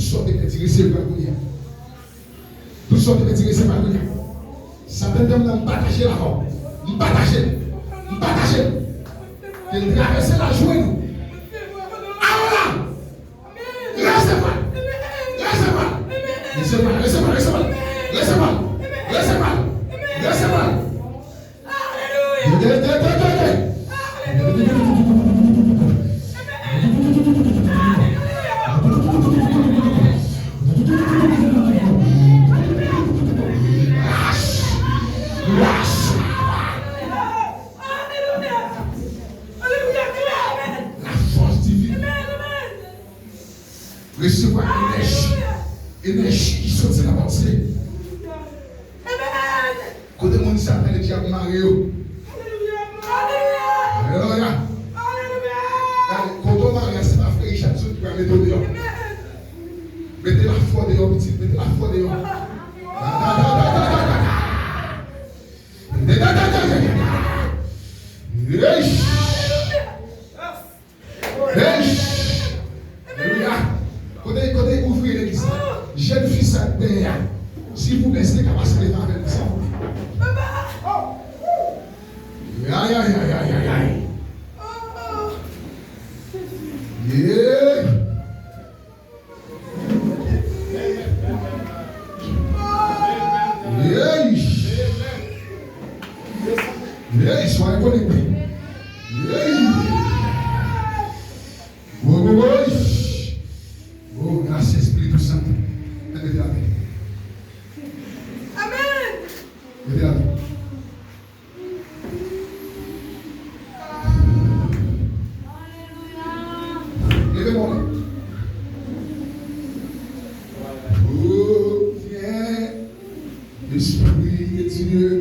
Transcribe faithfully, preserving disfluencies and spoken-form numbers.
Tout sa w te pèdi, resevwa l kounye a. Tout sa w te pèdi, resevwa l kounye a. Satan, m nan, m pataje l avè w. M pataje l. M pataje l. Ke l travèse l al jwenn ou. Alò la! Resevwa l! Resevwa l! Resevwa l, resevwa l, resevwa l! Resevwa l! Resevwa l! Resevwa l! Alelouya! Alelouya! Alelouya! Amen! La force divine. Amen, amen! Resevwa enèji. Enèji ki soti nan Bondye. Amen! Kote moun sa, tande dyab mare yo. Alelouya! Alelouya! Gade, kote w mare a, se pa frè Richardson ki pral mete w deyò. Mete lafwa w deyò, pitit, mete lafwa w deyò. Hey! Hey! Alelouya! Kote, kote ouvriye legliz la? Jèn fi sa k benyen an. Silvouplè, si te ka pase devan avè nou, silvouplè. Ay, ay, ay, ay, ay, ay. Yeah! Hey! Hey! Soyez connectés. Hey! Oh, oh, oh! Oh, grâce Espiritu Santo. Mete la men. Amen. Mete la men. Leve mwen. Oh, viens, Esprit de Dieu.